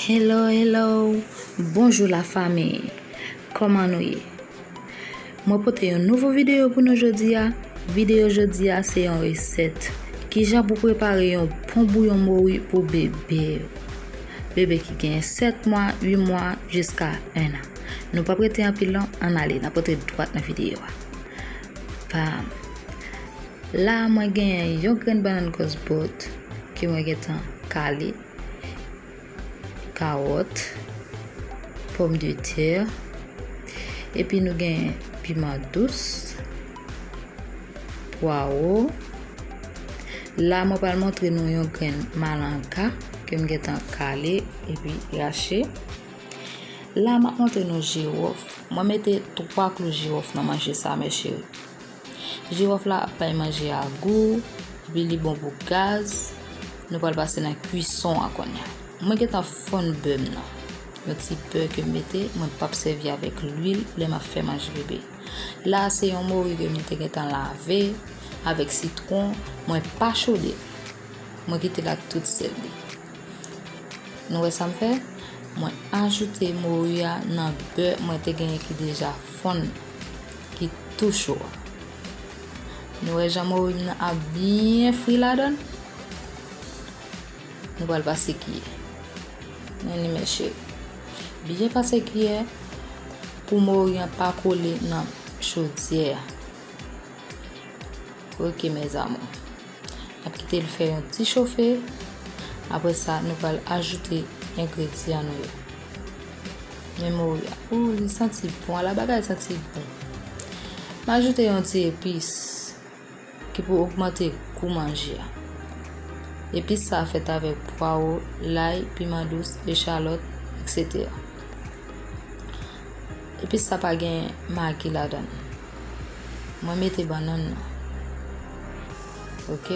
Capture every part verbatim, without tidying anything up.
Hello, hello. Bonjou la fanmi. Kòman nou ye? Mwen pote yon nouvo videyo pou nou jodi a. Videyo jodi a se yon resèt. Kijan pou prepare yon bon bouyon mori pou bebe yo. Bebe ki gen sèt mwa, uit mwa, jiska en an. Nou p ap rete anpil non, ann ale, n ap antre dwat nan videyo a. Bam! La, mwen genyen yon grenn bannann gòs bòt ke mwen gentan kale, kawòt, pòmdetè, epi nou gen piman dous, pwawo. La, mwen pral montre nou yon grenn malanga ke m gentan kale epi rache. La, m ap montre nou jiwòf. Mwen mete twa klou jiwòf nan manje sa, mè cheri. Jiwòf la ap bay manje a gou, epi li bon pou gaz. Nou pral pase nan kwison an kounye a. Mwen gentan fonn bè m nan. Yon ti bè ke m mete, mwen p ap sèvi avèk lwil lè m ap fè manje bebe. La, se yon mori ke m te gentan lave avèk sitwon, mwen pa chode. Mwen kite l ak tout sèl li. Nou wè sa m fè? Mwen ajoute mori a nan bè mwen te genyen ki deja fonn, ki tou cho a. Nou wè jan mori m nan ap byen fri ladan l? Nou pral pase kiyè. Men li, mè cheri. Byen pase kiyè pou mori an pa kole nan chodyè a. Ok, mes amours. N ap kite l fè yon ti chofe. Apre sa, nou pral ajoute engredyan nou yo. Men mori a. Ou, li santi bon. Ala bagay santi bon. M ajoute yon ti epis ki pou ogmante gou manje a. Epis sa a fèt avèk pwawo, lay, piman dous, echalòt, etsetera. Epis sa pa gen magi ladan l. Mwen mete bannann nan. Ok?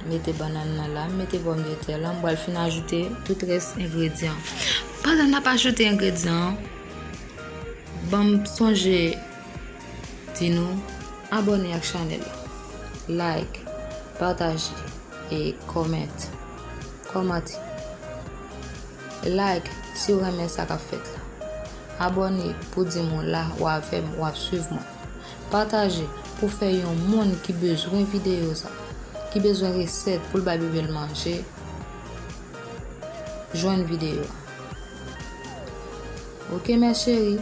Mete bannann nan la, m mete pòmdetè la, m pral fin ajoute tout rès engredyan. Pandan n ap ajoute engredyan an, ban m sonje di nou abòne ak chanèl la, like, pataje e comment, kòmante. Like si w renmen sa k ap fèt la. Abòne pou di m w la, w avè m, w ap swiv mwen. Pataje pou fè yon moun ki bezwen videyo sa, ki bezwen resèt pou l bay bebe l manje, jwenn videyo a. Ok, mè cheri.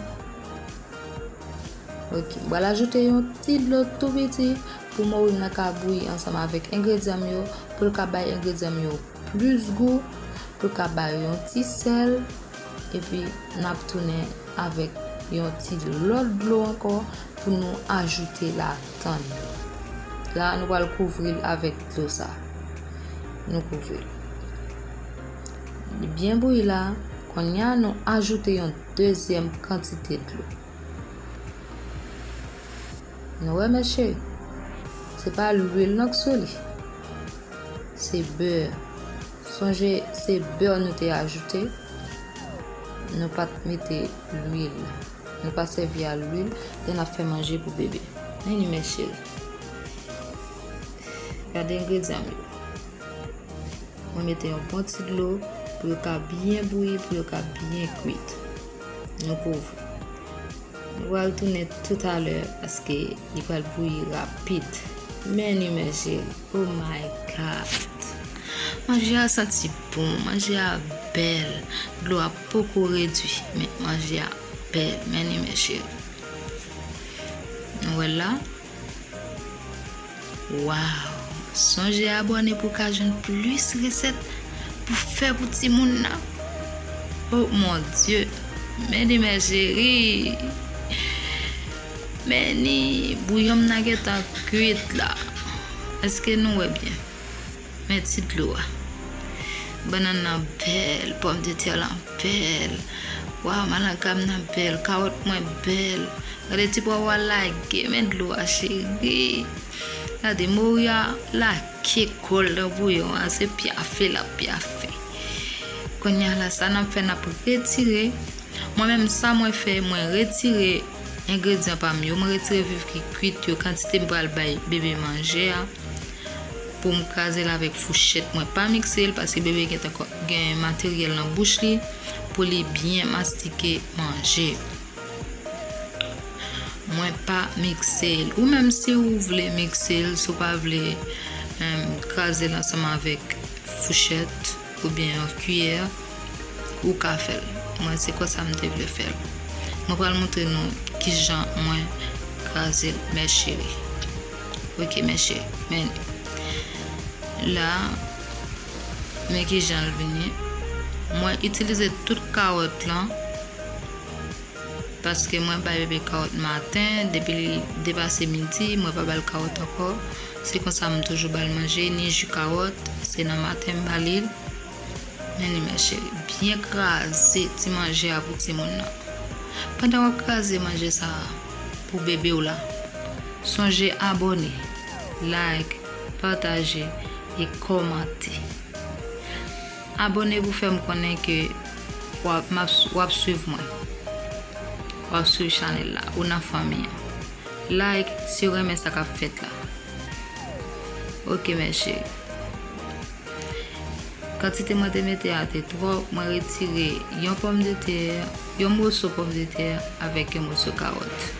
Ok, m pral ajoute yon ti dlo tou piti pou mori m nan ka bouyi ansanm avèk engredyan m yo, pou l ka bay engredyan m yo plis gou, pou l ka bay yon ti sèl, epi n ap tounen avèk yon ti lòt dlo ankò pou nou ajoute ladan l. La, nou pral kouvri l avèk dlo sa. Nou kouvri l. Li byen bouyi la, kounye a nou ajoute yon dezyèm kantite dlo. Nou wè, mè cheri, se pa lwil non k sou li. Se bè. Sonje, se bè nou te ajoute. Nou pa t mete lwil. Nou pa sèvi a lwil lè n ap fè manje pou bebe. Men li, mè cheri. Gade engredyan m yo. Mwen mete yon bon ti dlo pou yo ka byen bouyi, pou yo ka byen kwit. Nou kouvri. Nou pral tounen toutalè paske li pral bouyi rapid. Men li, mè cheri. Oh my God. Manje a santi bon, manje a bèl. Dlo a poko redui, men manje a bèl. Men li, mè cheri. Nou wè l la? Waw! Sonje abòne pou w ka jwenn plis resèt pou fè pou timoun nan. Oh mon Dieu! Men li, mè cheri! Men li, bouyon m nan gentan kwit la. Èske nou wè byen? Men ti dlo a. Bannann nan bèl, pòmdetè lan bèl. Waw, malanga m nan bèl, kawòt mwen bèl. Gade ti pwawo a lage, men dlo a cheri. Gade mori a lage kò l nan bouyon an, se pyafe l ap pyafe. Kounye a la, sa n ap fè, n ap retire. Mwen menm, sa mwen fè, mwen retire engredyan pa m yo, mwen retire viv ki kwit yo, kantite m pral bay bebe manje a. pou m kraze l avèk fouchèt. Mwen pa mikse l paske bebe gentan gen materyèl nan bouch li pou li byen mastike manje. Mwen pa mikse l. Ou menm si ou vle mikse l, si w pa vle um, kraze l ansanm avèk fouchèt oubyen yon kiyè, ou ka fè l. Mwen se konsa m te vle fè l. Mwen pral montre nou kijan mwen kraze l, mè cheri. Ok, mè cheri. Men la, men kijan l vini. Mwen itilize tout kawòt lan. Paske mwen bay bebe kawòt maten, depi li depase midi, mwen pa ba l kawòt ankò. Se konsa m toujou ba l manje, ni ji kawòt, se nan maten m ba li l. Men li, mè cheri, byen kraze ti manje a pou timoun nan. Pandan w ap kraze manje sa a pou bebe w la, sonje abòne, like, pataje e kòmante. Abòne pou fè m konnen ke w ap, w ap swiv mwen. W ap swiv chanèl la. Ou nan fanmi an. Like si w renmen sa k ap fèt la. Ok, mè cheri. Kantite mwen te mete a te twòp. Mwen retire yon pòmdetè, yon moso pòmdetè avèk yon moso kawòt.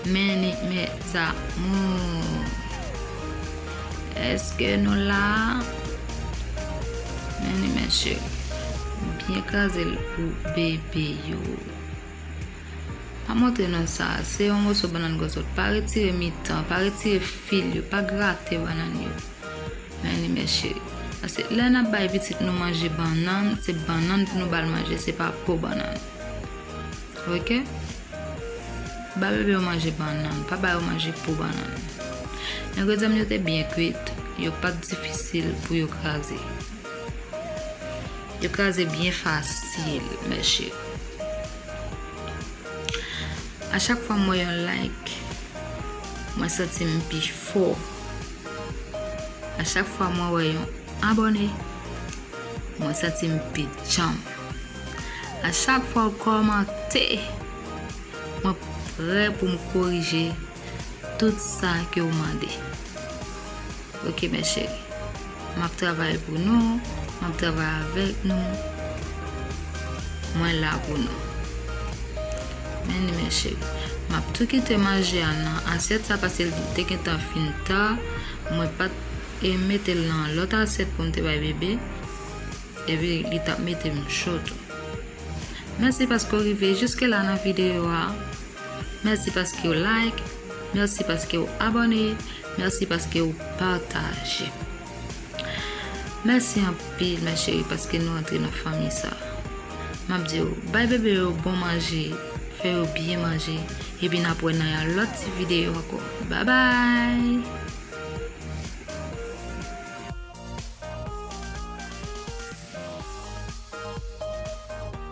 Men ni, mes amours. Èske nou la? Men ni, mè cheri. Byen kraze l pou bebe yo. Pa montre nou sa. Se yon moso bannann gòzòt. Pa retire mitan. Pa retire fil yo. Pa grate bannann yo. Men ni, mè cheri. Paske lè n ap bay pitit nou manje bannann, se bannann pou nou ba l manje, se pa po bannann. Ok? Ba bebe yo manje bannann, pa ba yo manje po bannann. Engredyan m yo te byen kwit, yo pa t difisil pou yo kraze. Yo kraze byen fasil, mè cheri. A chak fwa m wè yon like, mwen santi m pi fò. A chak fwa mwen wè yon abòne, mwen santi m pi djanm. A chak fwa w kòmante, mwen prè pou m korije tout sa ke w mande. Ok, mè cheri. M ap travay pou nou, m ap travay avèk nou. Mwen la pou nou. Men ni, mè cheri. M ap tou kite manje a nan asyèt sa paske l te gentan fin ta. Mwen pa t e mete l nan lòt asyèt pou m te bay bebe. Epi li t ap mete m cho tou. Mèsi paske w rive jiske la nan videyo a. Mèsi paske w like. Mèsi paske w abòne. Mèsi paske w pataje. Mèsi anpil, mè cheri, paske nou antre nan fanmi sa. M ap di w, bay bebe yo bon manje, fè yo byen manje, epi n ap wè nan yon lòt ti videyo ankò. Babay!